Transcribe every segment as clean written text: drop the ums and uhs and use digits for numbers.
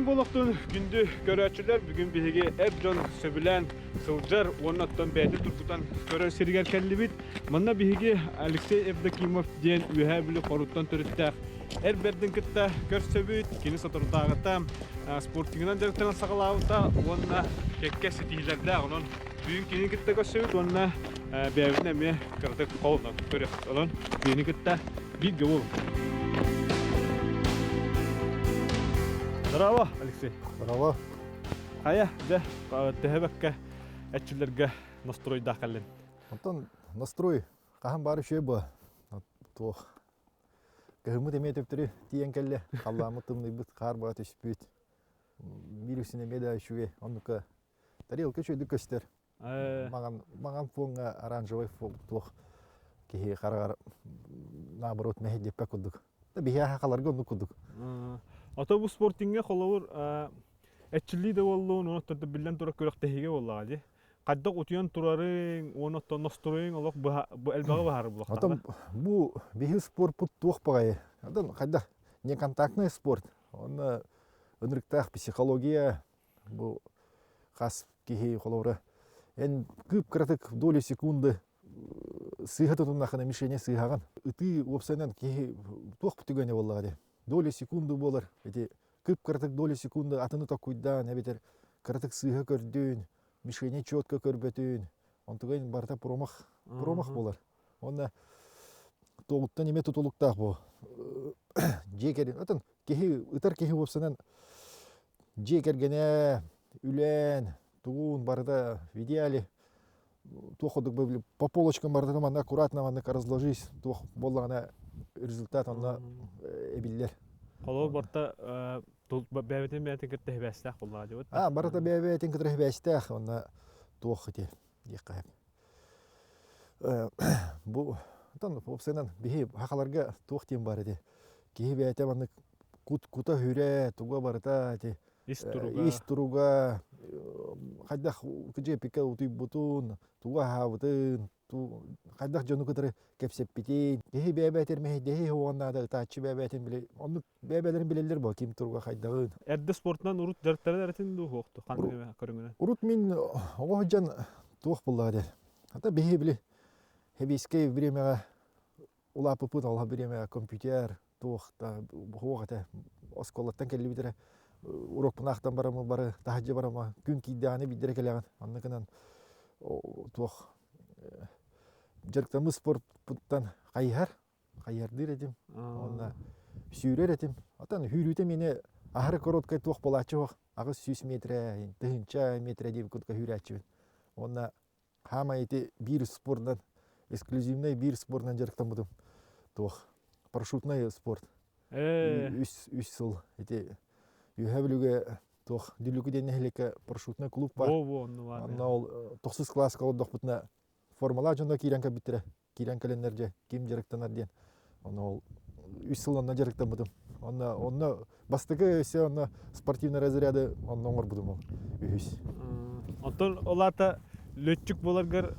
Буолуохтун күндү көрөөччүлэр, бүгүн биһиги эр дьон сөбүлээн сылдьар уонна оттон бэйэтин тургутан көрөр сиригэр кэллибит. Манна биһиги Алексей Евдокимов диэн Үөһээ Бүлүү Хоруттан төрүттээх эр бэрдин кытта көрсөбүт. Кини соторутааҕыта спортингынан дьарыктанан саҕалаабыта уонна кэккэ ситиһиилэрдээх. Онон бүгүн кинини кытта көрсөбүт уонна бэйэбитин эмиэ кыратык холонон көрүөхпүт. Онон кинини кытта бииргэ буолуҥ. Здорово, Алексей. Здорово. Хайа, дьэ, төһө бэккэ эрчиллэргэ настройдаах кэллин? Онтон настрой хаһан баар үчүгэй буо. Туох кыһыммыт эмиэ төптөрү тиийэн кэллэ. Халлааммыт тымныйбыт, хаар баа түспүт. Биир үксүн эмиэ да үчүгэй. Оннука тарелка үчүгэйдик көстөр. Маҥан маҥан фоҥҥа оранжевый фон туох киһи хараҕар наоборот мэһэйдэппэт курдук. Биһиэхэ сахаларга оннук курдук. Ото бу спортиҥҥа холобур эрчиллии да буоллун, онон биллэн турар күрэхтэһиигэ буоллаҕа дии. Хайдах утуйан турарыҥ, уонна оттон ностуруйуҥ олох элбэҕи быһаарар буолуохтаах. Отон бу биһи спорпут туох баҕайы. Отон хайдах неконтактный спорт. Онно ынырыктаах психология, Бу хас киһи холобура эн кып-кыратык доли секунды сыыһа тутуннахына мишеня сыыһаҕын. Ытыы уопсайынан киһи туох түгэнэ буоллаҕа дии. Доли секунды буолар. Ити кып-кыратык доли секунды атыны токкуйдаан эбэтэр кыратык сыыһа көрдүүн, мишени четко көрбөтүүн, онтугай барыта промах, промах буолар. Уонна туоҕуттан эмиэ тутулуктаах бу дьиэ кэргэн атын киһи ытар киһи уопсанан дьиэ кэргэнэ үлээн тугун барыта в идеале туох курдук по полочкам барыта манна аккуратно маннык разложись туох буоллаҕына результат онно эбиллэр. Холобур барыта бэйэбитин бэйэтин кытта сибээстээх буоллаҕа дии А барыта бэйэ-бэйэтин кытары сибээстээх онно туох ити диэххэ Бу оттон уопсайынан биһи сахаларга туох диэн баар ити киһи бэйэтэ маннык кут кута хүрэ туга барыта ити Ис туруга. Ис туруга хайдах дьиэпиккэ утуйбутун, тугу аһаабытын, хайдах дьону кытары кэпсэппитин, киһи бэйэ-бэйэтин мэһэйдэһии уонна да ытааччы бэйэ-бэйэтин били оннук бэйэ-бэйэлэрин билэллэр буо ким туруга хайдаҕын. Эрдэ спортунан урут дьарыктанар эрэтин дуу суохту ханнык көрүҥүнэн? Урут мин оҕо сылдьан туох буоллаҕа диэн. Ата биһи били хэбиискэй бириэмэҕэ улааппыппыт ол бириэмэҕэ компьютер туох да суох этэ. Оскуолаттан кэллибит эрэ урокпун аахтан барамы бары таһырдьа барама күн киирдэҕинэ биирдэрэ кэлэҕин. Оннукунан туох дьарыктаммыт спортпуттан хайыһар хайыһардыыр этим уонна сүүрэр этим. Отон сүүрүүтэ миэнэ аһары короткай туох буолааччы суох 800 метрэ, 1000 метрэ диэбит курдук сүүрээччибин. Уонна хаамай ити биир спордунан эксклюзивнай биир спордунан дьарыктаммытым туох парашютнай спорт. Үс үс сыл ити Үөһээ Бүлүүгэ туох Дүллүкү диэн нэһилиэккэ парашютнай клуб баар. Онно ол тохсус кылааска олордохпутуна формалаах дьоно киирэн кэлбиттэрэ. Киирэн кэлэннэр дьэ ким дьарыктанар диэн. Онно ол үс сыл онно дьарыктаммытым. Онно онно бастакы өссө онно спортивный разряды онно оҥорбутум ол үһүс. Онтон ол аата лүөччүк буоларгар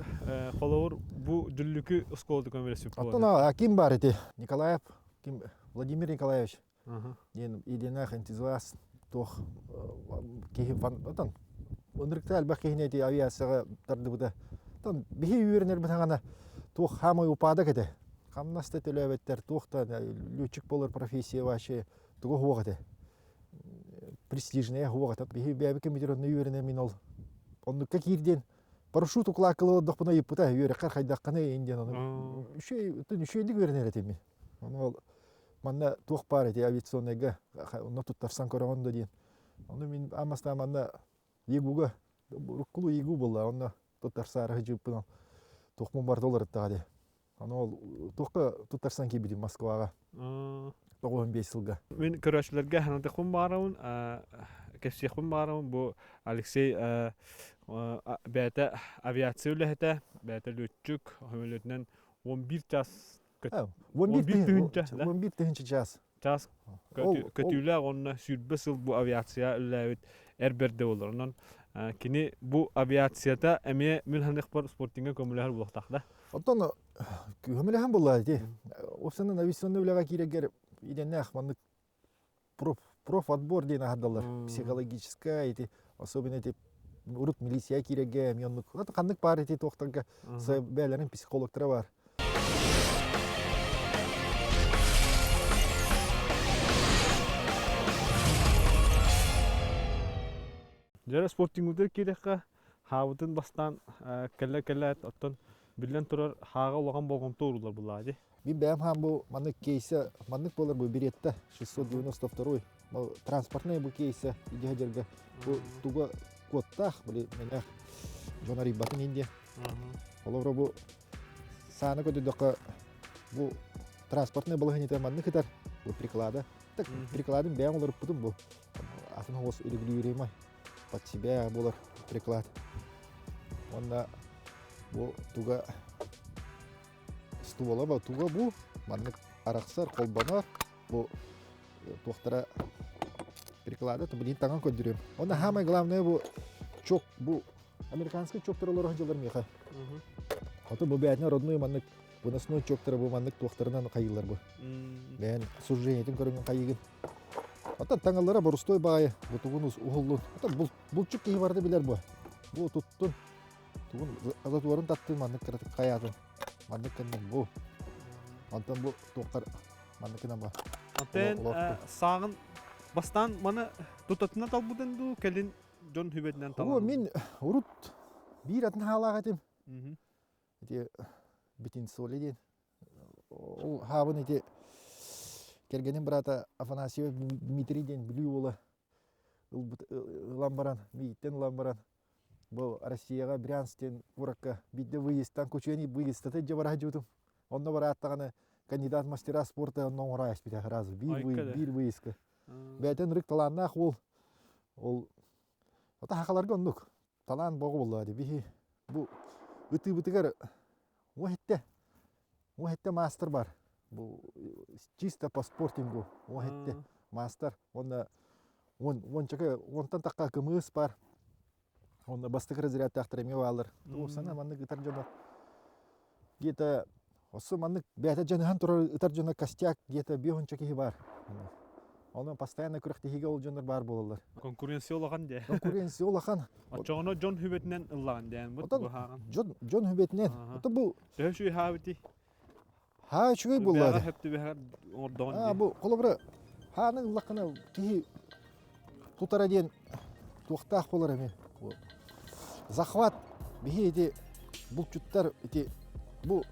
холобур бу Дүллүкү оскуолата көмөлөспүт буолар. Оттон ким бар ити? Николаев ким Владимир Николаевич диэн идеялаах энтузиаст туох киһи отон ынырыкта элбэх киһини ити авиацияҕа тардыбыта. Оттон биһи үөрэнэрбит хаҥана туох хаамай упадок этэ. Хамнас да төлөөбөттөр, туох да летчик буолар профессия вообще туга суох этэ. Престижная суох этэ. Биһи бэйэбит кэмитир онно үөрэнэ мин ол оннукка киирдиэн парашют укулааккылы олордохпуна ыйыппыта үөрэххэр хайдаххыный ин диэн ону үчүгэй үчүгэйдик үөрэнэр этим мин. Ону ол манна туох баар эти авиационнайга онно туттарсан көрөҕүн да диэн. Ону мин аан бастаан манна ЕГУга уруккулуу ЕГУ буолла онно туттарсаары сылдьыбыппын туохпун барыта уларыттаҕа дии. Ону ол туохха туттарсан киирбитим Москваҕа 95 сылга. Мин көрөөччүлэргэ санатыахпын баҕарабын, кэпсиэхпин баҕарабын бу Алексей бэйэтэ авиация үлэһитэ, бэйэтэ лүөччүк, сөмөлүөтүнэн 11 час 11 тыһыынча 11 тыһыынча час час көтүүлээх уонна 20 сыл бу авиация үлэлээбит эр бэрдэ буолар. Онон кини бу авиацията эмиэ мин саныахпар спортиҥҥа көмөлөһөр буолуохтаах да. Оттон көмөлөһөн буолла ити. Уопсанан авиационный үлэҕэ киирэргэр идэннээх маннык Профотбор диэн аһардаллар. Психологическая ити, особенно ити урут милиция киирэргэ эмиэ оннук. Ханнык баар ити туохтарга бэйэлэрин психологтара бар. Дьэ, спортингутугар киирэххэ, хаабытын бастаан кэлэ-кэлээт, оттон биллэн турар, хааҕа улахан болҕомто ууруллар буллаҕа дии. Мин бэйэм хаам бу маннык кейсэ, маннык буолар бу Беретта 692 бу транспортный бу кейсэ идиһэ дьэргэ бу туга куоттаах, били менех дьон арыйбатын индия. Олору бу сааны көтөдөххө бу транспортный балаһынньыта маннык ытар бу приклада. Так прикладын бэйэм олоруппутум бу. Атын оҕус регулируемый под себя буолар приклад. Уонна бу туга ствола туга бу маннык арахсар холбонор бу туохтара приклада то билин таҥан көрдөрүөм. Онно самое главное бу чок бу американский чоктор олорор дьылар миэхэ. Ото бу бээтинэ родной маннык выносной чоктора бу маннык туохтарынан хайыылар бу. Бэйэн суждениетин көрүҥүн хайыгын. Оттон таҥаллара борустой баайы бутугун уһуллун. Оттон булчук киһи барыта билэр бу. Бу туттун. Тугун азотуорун таттын маннык кыратык хайаатын. Маннык кэннин бу. Онтон бу туохтар маннык гынан бу. Онтон сааҕын бастаан маны тутатына талбытын дуу, кэлин дьон хүбэтинэн талан. Мин урут биир атын хаалаах этим. Ити Бетинсоли диэн. Ол хаабын ити кэргэним быраата Афанасьев Дмитрий диэн Бүлүү уола ылан баран, миигиттэн ылан баран, бу Россияҕа Брянск диэн куоракка биирдэ выездтан кучуйан выездата илдьэ бара сылдьыбытым. Онно барааттаҕына кандидат мастера спорта онно оҥоро испитэ сразу биир биир выездка. Бэйэтин ырык талааннаах уол. Ол ата хахаларга оннук талаан боҕу буолла дии биһи бу ытыыбытыгар уоһэтте уоһэтте маастар бар бу чисто по спортингу уоһэтте маастар уонна уон уончака уонтан тахха кымыс бар онно бастакы разрядтаахтар эмиэ бааллар туосана маннык ытар дьоно где-то Оссо маннык бэйэтэ дьаныһан турар ытар дьоно костяк где-то биэһунча киһи баар. Онон постоянно күрэхтэһиигэ ол дьоннор баар буолаллар. Конкуренция улахан дии. Конкуренция улахан. Оччоҕуна дьон хүбэтинэн ыллаҕын диэн бут быһааҕын. Дьон дьон хүбэтинэн. Ото бу Төһө үчүгэй хаабыти? Хаа үчүгэй буоллаады. Бэҕэ хөптүбэһэр оҥордоҕун Аа бу холобура хааны ыллаххына киһи тутара диэн туохтаах буолар эми. Захват биһи ити булчуттар ити бу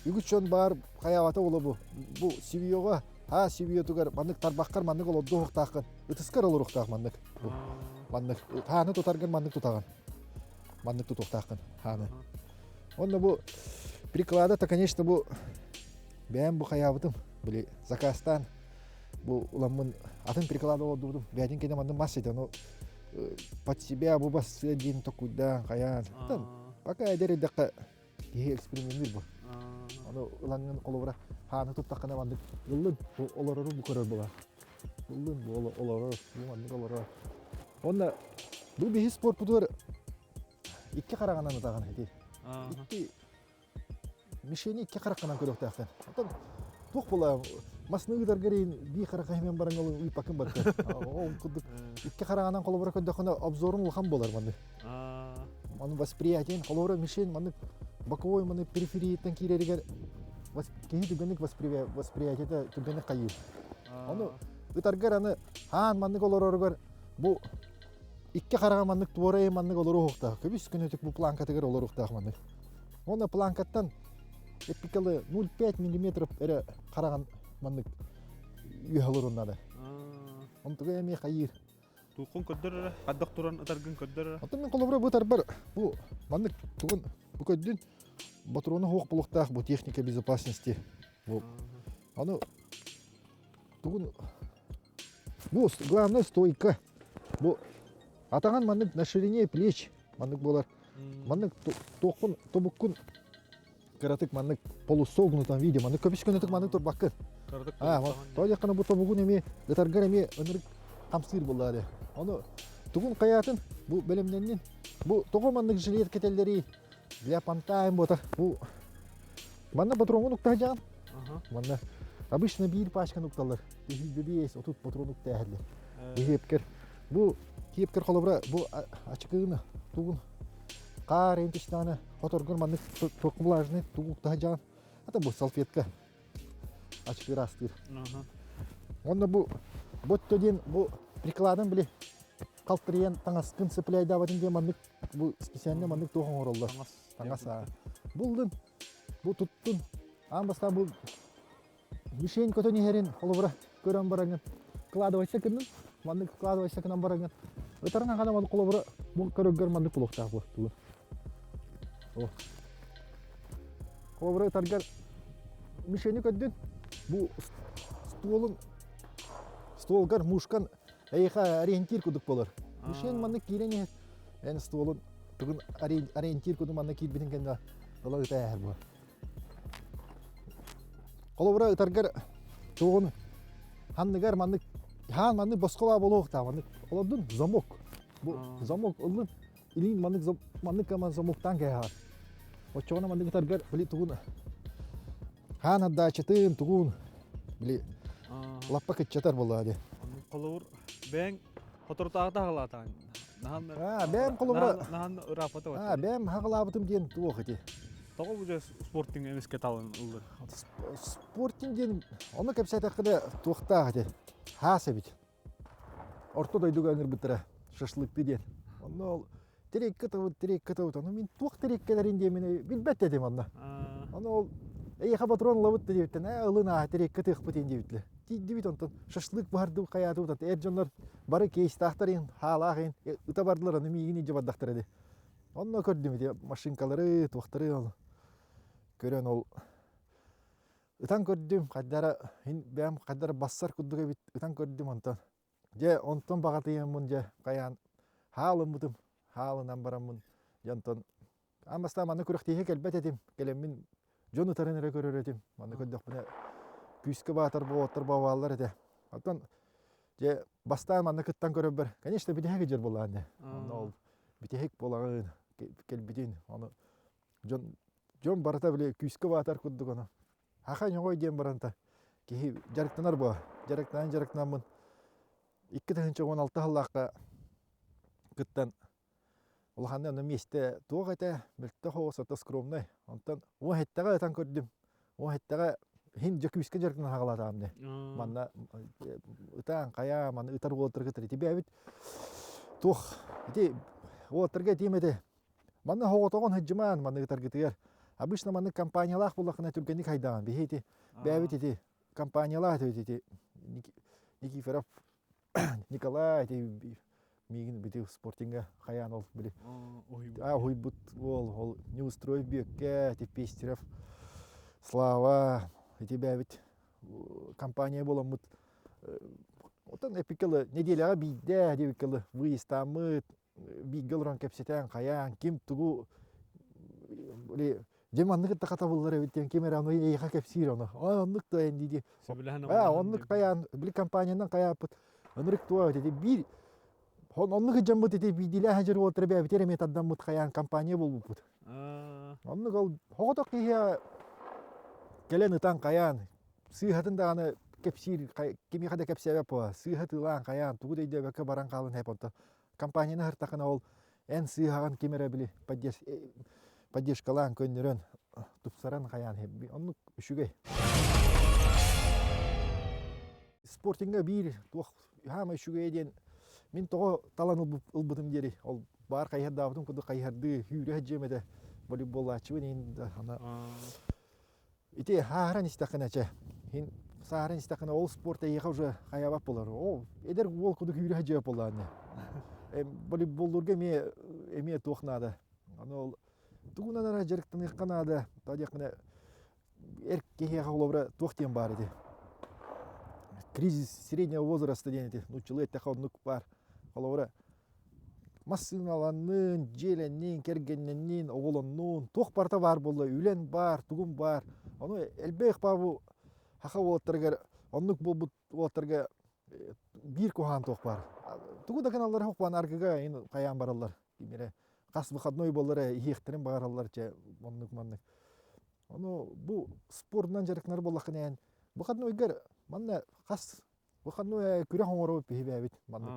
үгүс дьон баар хайаабата буола бу бу сибиоҕа аа сибиотугар маннык тарбаххар маннык олордуохтааххын ытыскар олоруохтаах маннык маннык хааны тутаргын маннык тутаҕын маннык тутуохтааххын хааны онно бу приклада-то конечно бу бэйэм бу хайаабытым били заказтаан бу уламмын атын приклад олордубутум бэйэтин кэннэ маннык мас этэ ону под себя бу бассыа диэн токуйдаан хайаан пока эдэр эрдэххэ киһи эксперименниир бу ону ылаҥҥын холобура хааны туттаххына маннык ыллын бу олорору бу көрөр буолар ыллын бу олорор бу маннык олорор уонна бу биһи спорпутугар икки хараҕынан ытаҕын ити икки Мишени икки хараххынан көрүөхтээххин. Оттон туох буолаа масны ыытаргар иһин биир харахха иһимэн баран ол ыыппаккын барыта. Ол курдук икки хараҕынан холобура көрдөххүнэ обзорун улахан буолар маннык. Маны восприятиен холобура мишень маннык боковой маны периферияттан киирэригэр киһи түргэнник восприятиета түргэнник хайыыр. Ону ытаргар аны хаан маннык олороругар бу икки хараҕа маннык туора маннык олоруохтаах. Көбүс күнүтүк бу планкатыгар олоруохтаах маннык. Уонна планкаттан эпикалы 0,5 миллиметров эрэ хараҕын маннык үөһэ олорун надо. Онтуга эмиэ хайыыр. Тууккун көрдөр эрэ, хайдах туран ытаргын көрдөр эрэ. Оттон мин холобура бу ытарбар бу маннык тугун бу көрдүн ботуруону суох буолуохтаах бу техника безопасности. Бу аны тугун бу главное стойка. Бу атаҕын маннык на ширине плеч маннык буолар. Маннык туоххун тобуккун кыратык маннык полусогнутом виде маннык көбүс көнөтүк маннык турбаккын. Аа, тоҕо диэххинэ бу тобугун эмиэ ытаргар эмиэ ынырык хамсыыр буоллаары. Ону тугун хайаатын бу бэлэмнэннин. Бу тоҕо маннык жилет кэтэллэрий для понтаем буотар. Бу манна патроҥун уктаһдьаҕын. Манна обычно биир пачканы укталлар. 105 30 патрон уктааһыллар. Киэпкэр бу киэпкэр холобура бу ачыкыыны тугун хаар эн түстэҕинэ хоторгор маннык туох влажный тугу таһдьаҕын ата бу салфетка ачыкы ыраастыыр. Онно бу ботто диэн бу прикладын били халтырыйан таҥаскын цепляйдаабатын диэн маннык бу специально маннык туох оҥороллор. Таҥас аа. Булдун бу туттун аан бастаан бу мишень көтөн иһэрин холобура көрөн бараҥын кладывайся гыннын маннык кладывайся гынан бараҥын ытаран аҕана маннык холобура бу көрөргөр маннык буолуохтаах бу тугу о холобура ытаргар мишени көрдүн бу стволун стволгар мушкан эйиэхэ ориентир курдук болор мишень маннык киирэн иһэр эн стволун тугун ориентир курдук манна киирбитин кэннэ ыла ыта эһэр буолар Холобура ытаргар туоҕун ханныгар маннык хаан маннык босхолаа буолуохтаах маннык олордун замок бу замок ыллын илиин маннык маннык гаман замоктаан кээһэҕин оччоҕуна маннык ытаргар били тугун хаан отдачатын тугун били лаппа кыччатар буоллаҕа дии Холобур бэйэҥ Соторутааҕыта аҕалаатаҕыҥ. Наһан бэйэм холобура наһан ырааппата Аа, бэйэм хаҕалаабытым диэн туох ити? Тоҕо бу дьэ спортинг эмискэ талан ыллыр? Спортинг диэн ону кэпсээтэххинэ туохтаах ити? Хаас эбит. Орто дойдуга ыҥырбыттара шашлыкты диэн. Онно ол тирекке табыт, тирекке табыт. Ону мин туох тиреккелерин диэмин билбэт этим онно. Ону ол эйиэхэ патрон ылабыт да диэбиттэн, ээ ылын аа тирекке тыахпыт диэн диэбитлэр. Тиийдибит онтон шашлык баһардыбыт хайаатыбыт эр дьоннор бары кейстаахтар иһин, хаалаах иһин ыта бардылар аны миигин илдьэ бардахтара ди. Онно көрдүм ити машинкалары, туохтары ол көрөн ол ытан көрдүм хайдара ин бэйэм хайдара бассар курдук эбит ытан көрдүм онтон Дьэ, онтон баҕатыйаммын дьэ хайаан хаалыммытым, хаалынан бараммын дьэ онтон аан бастаан манна күрэхтэһиигэ кэлбэт этим, кэлэммин дьон ытарын эрэ көрөр этим. Манна көрдөхпүнэ күүскэ баатар буолаттар бааллар этэ. Оттон дьэ бастаан манна кыттан көрөрбөр, конечно, бүтэһик дьэр буоллаҕын дьэ. Онно ол бүтэһик буолаҕын, кэлбитин, ону дьон дьон барыта били күүскэ баатар курдук ону Аха ньоҕой диэн баранта киһи дьарыктанар буо. Дьарыктанан дьарыктанаммын 2016 сыллаахха кыттан улаханный онно миэстэ туох этэ мөлтөх оҕус ото скромнай. Онтон уон эттэҕэ ытан көрдүм. Уон эттэҕэ иһин дьэ күүскэ дьарыктанан хаҕалаатаҕым дии. Манна ытаан хайаа маны ытар уолаттарга ытар ити бэйэбит туох ити уолаттарга этиим этэ Манна соҕотоҕун сылдьымаан маннык ытаргытыгар. Обычно маннык компаниялаах буоллаххына түргэнник хайдаҕын. Биһи ити бэйэбит ити компаниялаах этибит ити Никифоров Николай ити миигин бити спортинга хайаан ол били уһуйбут уол ол Неустроев Бүөккэ ити Пестерев Слава ити бэйэбит компания буоламмыт оттон эпиккэ неделяҕа биирдэ диэбиккэ выездтааммыт бииргэ олорон кэпсэтэн хайаан ким тугу били дьэ маннык кытта хатабыллар эбит диэн ким эрэ ону эйиэхэ кэпсиир ону ой оннук да эн дии аа оннук хайаан били компаниянан хайааппыт ынырык туа ити биир оннук дьоммут ити биирдиилээх дьэр уолаттары бэйэбитигэр эмиэ тардаммыт хайаан компания буолбуппут оннук ол соҕотох киһиэхэ кэлэн ытан хайаан сыыһатын даҕаны кэпсиир кимиэхэ да кэпсээбэт буола сыыһа тыылаан хайаан тугу да өйдөөбөккө баран хаалан эп онто компанияны аһыртаххына ол эн сыыһаҕын ким эрэ били поддержкалаан көннөрөн тупсаран хайаан оннук үчүгэй спортинга биир туох хаама үчүгэйэ диэн мин тоҕо талан ылбытым диэри ол баар хайыһардаабытым курдук хайыһардыы сүүрэ сылдьыам этэ волейболлааччыбын иһин да ана Ити ааһаран истэххинэ чэ, иһин сааһыран истэххинэ ол спорт эйиэхэ уже хайаабат буолар. Ол эдэр уол курдук үүрэ сылдьыа буоллаҕына. Волейболлуурга эмиэ эмиэ туох наада. Аны ол тугунан эрэ дьарыктаныахха наада. Тоҕо диэххинэ эр киһиэхэ холобура туох диэн баар ити. Кризис среднего возраста диэн ити нууччалыы эттэххэ оннук баар. Холобура Массыыналанныын, дьиэлэнниин, кэргэннэнниин, оҕолоннуун туох барыта баар буолла, үлэн баар, тугум баар. Ону элбэх баабы саха уолаттарыгар оннук буолбут уолаттарга биир куһаҕан туох баар. Тугу да гыналлар суох аргыга ин хайаан бараллар. Ким эрэ хас выходной буоллар эрэ иһиэхтэрин баҕараллар чэ оннук маннык. Ону бу спордунан дьарыктанар буоллаххына эн выходнойгар манна хас. Бу ханна күрэх оҥоробут биһи бэйэбит маннык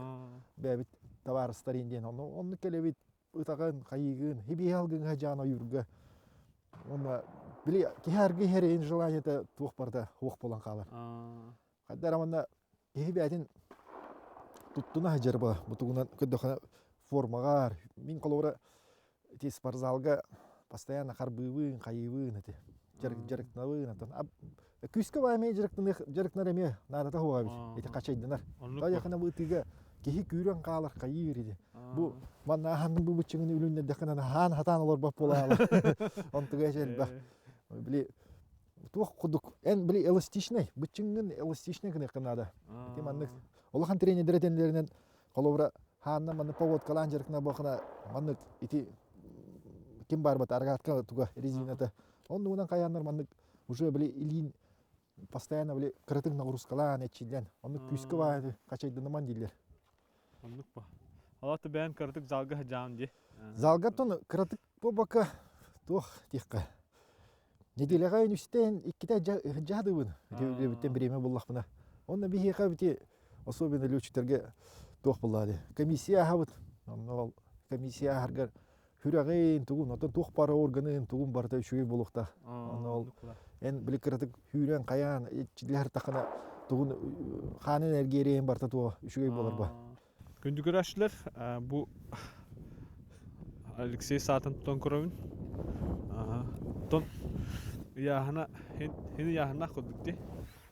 бэйэбит табаарыстарын диэн онно оннук кэлэбит ытаҕын хайыыгын хибиһи алгыҥҥа дьаан ойуурга уонна били киһи аргы иһэрин желаниета туох барыта суох буолан хаалар. Хайда эрэ манна киһи бэйэтин туттуна сылдьар була бутугунан көрдөххүнэ формаҕар мин холобура ити спортзалга постоянно харбыыбын хайыыбын ити дьарыктанабын антон күүскэ баа эмиэ дьарыктаныах дьарыктанар эмиэ наадата суоҕа эбит ити хачайданар тойохына бу ытыыга киһи күүрэн хаалар хайыыр ити бу манна аһанным бу быччыҥын үлүннэрдэххинэ хаан хатаан олорбот буолаалар онтуга элбэх били туох курдук эн били эластичный быччыҥҥын эластичный гыныаххын наада ити маннык улахан тренердэр этэллэринэн холобура хаанна маннык поводкалаан дьарыктана буохана маннык ити ким баарбат аргатка туга резината оннугунан хайааннар маннык уже били илиин постоянно били кыратык нагрузкалаан эчиллэн оннук күүскэ баайы хачайданыман дииллэр Оннук ба. Алата бэйэн кыратык залга садьаан дии. Залга тон кыратык буолбакка туох диэххэ нэдиэлэҕэ үстэн иккитэ дьаһадыбын үлэбиттэн бириэмэ буллахпына. Онно биһиэхэ бити особенно летчиктэргэ туох буллаа дии. Комиссия аһабыт. Онно ол комиссия аһаргар сүрэҕин тугун оттон туох бары органын тугун барыта үчүгэй буолуохтаах. Онно ол эн били кыратык сүүрэн хайаан иччилэһэр тахына тугун хаанын эргиэриэн барыта туох үчүгэй буолар ба. Күндү көрөөччүлэр, бу Алексей саатын тутан көрөбүн. Оттон ыйааһына хин ыйааһыннаах курдук дии.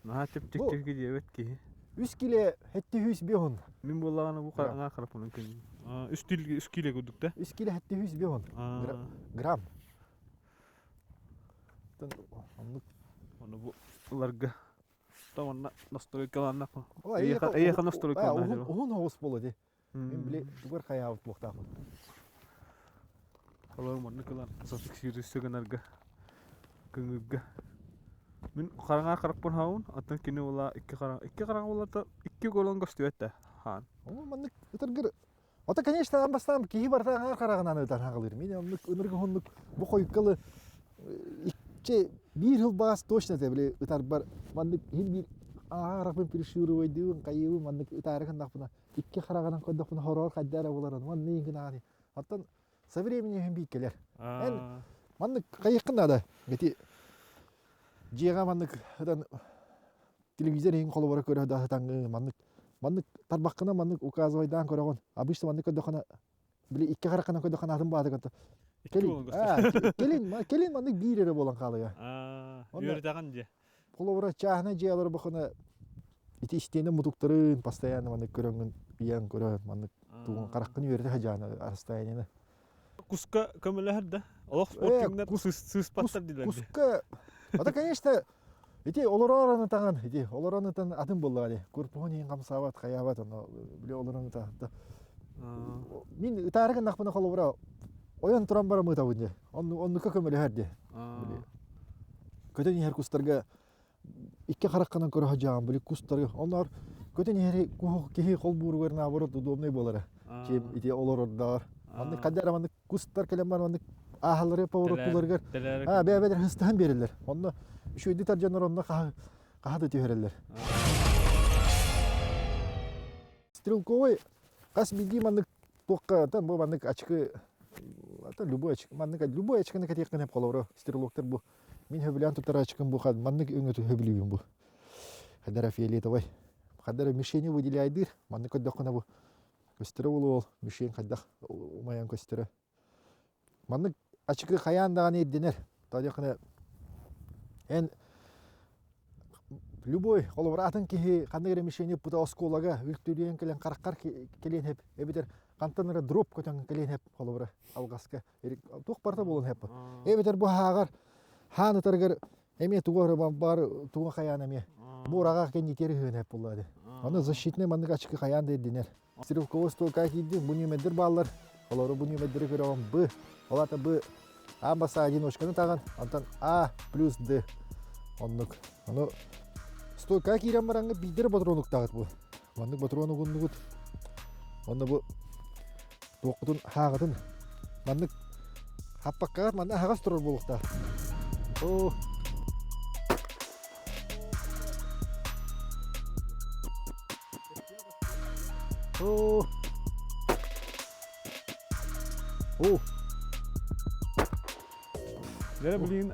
Наһаа чэпчэки диэбэт киһи. Үс киле хетти хүс биһун. Мин буоллаҕына бу хараҥа хараппынан көннүм. Үс киле үс киле курдук да. Үс киле хетти хүс биһун. Грамм. Оннук. Ону бу ыларга Онно настройкаланна. Эйиэхэ настройкаланна. Уһун оҕус буолуо дии. Мин били тугар хайаабыт буолуохтаахпын. Холобур маннык ылан зафиксируйся гынарга кыҥыырга. Мин хараҥа харахпын хаабын, оттон кини була икки хараҥа икки хараҥа буоллар икки голон көстүбэт да хаан. Ол маннык ытыргыр Ото, конечно, аан бастаан киһи барыта аҥаар хараҕынан ытан хаҕалыыр. Мин оннук ынырык уһуннук бу хойуккалы икки биир сыл баас точно этэ били ытарбар маннык иһин биир аарахпын перешируйдуун хайыыбын маннык ытаары гыннахпына икки хараҕынан көрдөхпүнэ хороор хайда эрэ буларын маннык гынаҕын оттон со временем иһин биир кэлэр эн маннык хайыаххын наада ити дьиэҕэ маннык ытан телевизор иһин холобура көрө да сытаҥҥын маннык маннык тарбаххына маннык указывайдаан көрөҕүн обычно маннык көрдөххүнэ били икки хараххынан көрдөххүнэ атын баата кытта кэлин кэлин кэлин маннык биир эрэ буолан хаалыа үөрэтэҕин дьэ холобура чааһынай дьиэ олорбоххуна ити истиэнэ мутуктарын постоянно маннык көрөҥҥүн ыйан көрөн маннык тугун хараххын үөрэтэ садьаана расстояниены Куска көмөлөһөр да? Олох спортивнар сыыспаттар диилэр. Куска Это, конечно, ити олорор таҥан, ити олорон ытан атын буоллаҕа дии. Курпуһун иһин хамсаабат, хайаабат, ону били олорон ыта. Мин ытаары гыннахпына холобура ойон туран барам ытабын дии. Оннука көмөлөһөр дии. Көтөн иһэр кустарга икки хараххынан көрө сылдьаҕын били кустары онноор көтөн иһэри киһи холбууругар наоборот удобный буолара чем ити олорордоор маннык ханна эрэ маннык кустар кэлэн баран маннык ааһаллары повороттууларыгар аа бэйэ-бэйэлэр хыстаһан биэрэллэр онно үчүгэйдик тардьаннар онно хаһа хаһа да түһэрэллэр стрелковый хас биирдии маннык туохха бу маннык ачыкы любой маннык любой ачыкыны кэтиэххин сөп холобура стрелоктар бу Мин сөбүлээн туттарааччыкым бу маннык өҥөтү сөбүлүүбүн бу. Хайдара фиолетовай. Хайдара мишени выделяйдыыр. Маннык көрдөххүнэ бу көстөрө буолуо ол мишень хайдах умайан көстөрө. Маннык ачыкы хайаан даҕаны ирдэнэр. Тоҕо эн любой холобура атын киһи ханнык эрэ мишени ыппыта оскуолага үлтүрүйэн кэлэн хараххар кэлиэн сөп эбэтэр хантан эрэ дроп көтөн кэлиэн сөп холобура алҕаска туох барыта буолан сөп эбэтэр бу һааҕар хаан ытарыгар эмиэ тугу эрэ баар тугу хайаан эмиэ буораҕа кэннитиэр ыһыан сөп буолла ди аны защитный маннык ачыкы хайаан да ирдэнэр стрелковой столка киирдим бу нүөмэрдэр бааллар олору бу нүөмэрдэри көрөҕүн б ол аата б а баса одиночканы таҕан онтон а плюс д оннук ону стойка киирэн бараҥҥа биирдэр ботуруонуктаҕыт бу Маннык ботуруон угуннугут. Онно бу туоххутун хааҕытын маннык хаппаккаҕыт манна аһаҕас турар буолуохтаах. Оо. Оо. Оо. Дэрэ билигин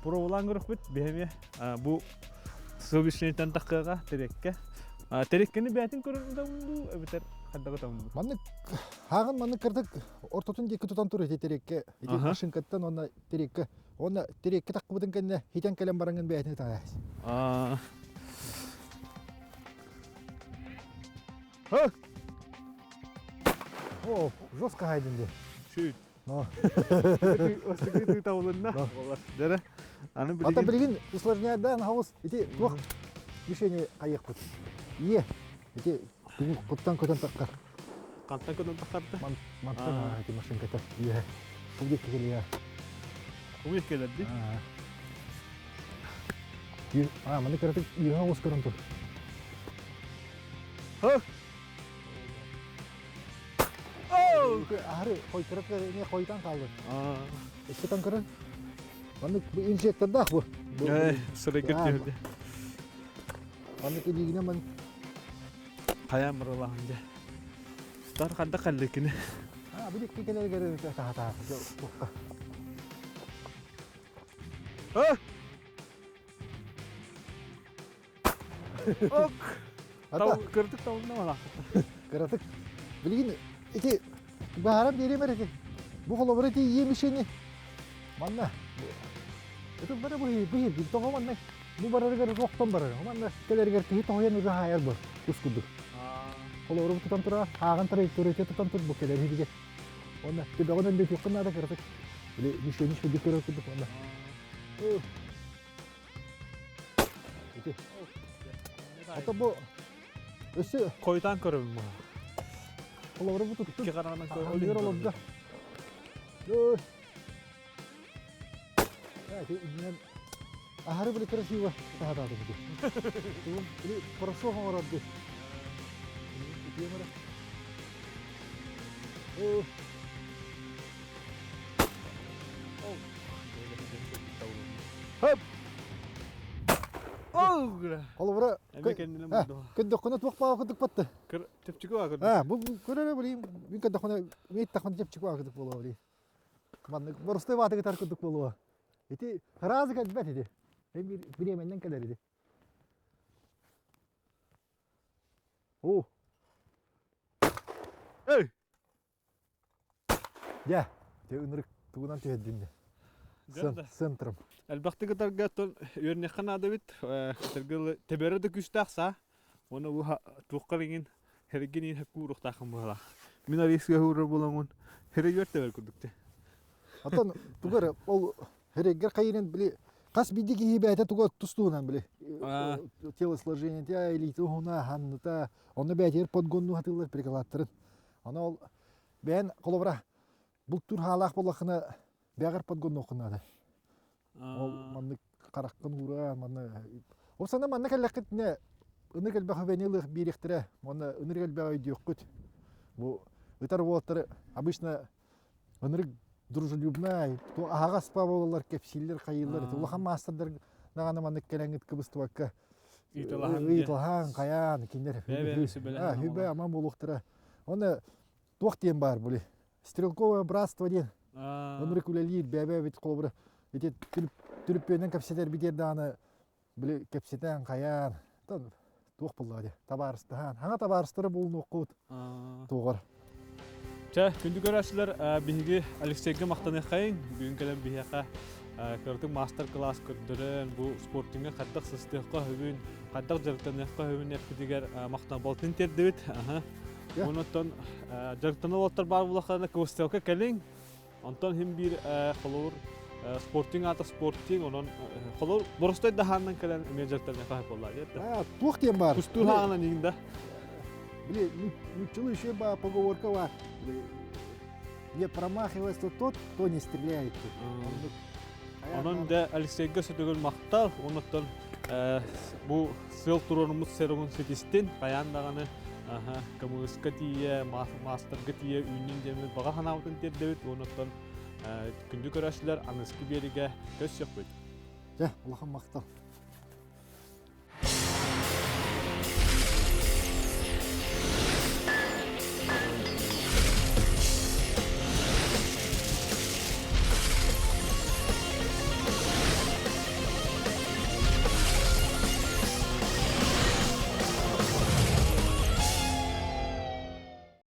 пробулаан көрөхпүт биһэми бу сыл таххыаға терекке. Тереккени бээтин көрөн дуу эбэтэр хайдаҕы табыннуу? Маннык хааҕын маннык кырдык ортотун диэки тутан тур ити терекке. Ити машинкаттан уонна терекке. Уонна терекке таххыбытын кэннэ хитэн кэлэн бараҥын бээтин таҕаас. О, жестко хайдын де. Чуть. Остыгы табылынна. Дәрі. Аны Ата билигин усложняйдан хаус ити туох решение хайыахпыт. Ие, ити бүгүн куттан көтөн таххар. Қантан көтөн таххарда? Мантан ити машинката. Ие. Бу келия. Бу келерди. А, маны кыратык иһэ оҕус көрөн тур. Аһары хойторок не хойтан хаалбыт. Иккитен көрөн. Маннык бу инжектордаах бу. Сырайгыр түһүрдэ. Маннык илиигинэ ман Хайаан барылаһын дьэ. Тар ханда халлыкины. А, бу дикки келергер таха таха. Ок. Ата. Кырдык табылна мала. Кыратык. Билигин ити баһарам биэриэм эрэ ити. Бу холобура ити иемишени. Манна. Это бара бу бу тоҕо манна бу барарыгар охтон барар. Манна кэлэригэр киһи тоһуйан уже хаайар бу ус курдук. Холобура тутан тура ааҕан траектория тутан тур бу кэлэр иһиге. Онна төбөҕүн өллөтүөххүн наада кыратык. Или мишени шүдүк көрөр курдук онна. Ити. Ото бу өссө Хойутаан көрөбүн бу. Холобура бу туттун. Икки хараҕынан көрөр. Олигер олордо. Аһары били красиво таһатаатым ити. Тугун били порошок оҥорорду. Итиэмэрэ. Хоп! Холобура, көрдөххүнэ туох баҕа курдук батты. Чэпчэки баҕа курдук. Бу көрөрө билим, мин көрдөххүнэ, мин таххына чэпчэки баҕа курдук буолуо билим. Маннык боростой бааты кытар курдук буолуо. Ити сразу кэлбэт ити. Бириэмэннэн кэлэр ити. О! Эй! Дьэ, дьэ ынырык тугунан түһэрдим дэ. Центром. Элбэхтик ытарга оттон үөрэнэххэ наада эбит. Ытарга тэбэрэ да күүстээх саа. Уонна бу туохха иҥин хэригин иин хөккүү уруохтааххын быһалаах. Мин арыйсыга уурар буоламмын хэригэр тэбэр курдук те. Оттон тугу эрэ ол хэригэр хайырын били хас биирдии киһи бэйэтэ тугу тустуунан били телосложение илиитэ уһуна ханныта онно бэйэтигэр подгоннуу хатыыллар приколаттарын Аны ол бэйэн холобура бултуур хаалаах буоллаххына бэҕэр подгоннуоххун наада. Ол маннык хараххын уура манна ол сана манна кэллэххитинэ ынырык элбэх үбэни ылыах биэриэхтэрэ уонна ынырык элбэҕи өйдүөххүт. Бу ытар уолаттары обычно ынырык дружелюбнай, аһаҕас буолаллар, кэпсииллэр, хайыыллар. Улахан маастардар даҕаны маннык кэлэҥҥит кыбыстыбакка ыйыталаһан, хайаан, кинилэр хүбэ-ама буолуохтара. Оны туох диэн баар були? Стрелковое братство диэн. Ынырык үлэлиир, бэбэ-бит холобура ити түрүппүөннэн кэпсэтэр битиэр даҕаны били кэпсэтэн хайаан туох буоллаҕа дии табаарыстаһан хаҥа табаарыстара булунуоххут туоҕар Чэ, күндү көрөөччүлэр, биһиги Алексейга махтаныаххайыҥ. Бүгүн кэлэн биһиэхэ кыратык маастар-кылаас көрдөрөн, бу спортиҥҥа хайдах сыстыахха сөбүн, хайдах дьарыктаныахха сөбүн эппитигэр махтанабылтын тиэрдибит. Онон дьарыктанар уолаттар баар буоллахтарына кыбыстыалка кэлиҥ. Онтон иһин биир холобур спортинг аата спортинг, онон холобур боростой да хаанынан кэлэн эмиэ дьарыктаныахха сөп буолла диэт. Туох диэн баар? Кустуур хаанынан иҥ да. Били, нуччалыы еще ба поговорка бар. Не промахивается тот, кто не стреляет. Онон да Алексейга сөтөгөл махтал, онуттан бу сыал туруоруммут сыругун ситистин, хайаан даҕаны КМС-ка тиийэ, маастарга тиийэ үүннүн диэммит баҕа санаабытын тиэрдэбит уонна күндү көрөөччүлэр аныгыскы биэригэ көрсүөхпүт. Дьэ, улахан махтал.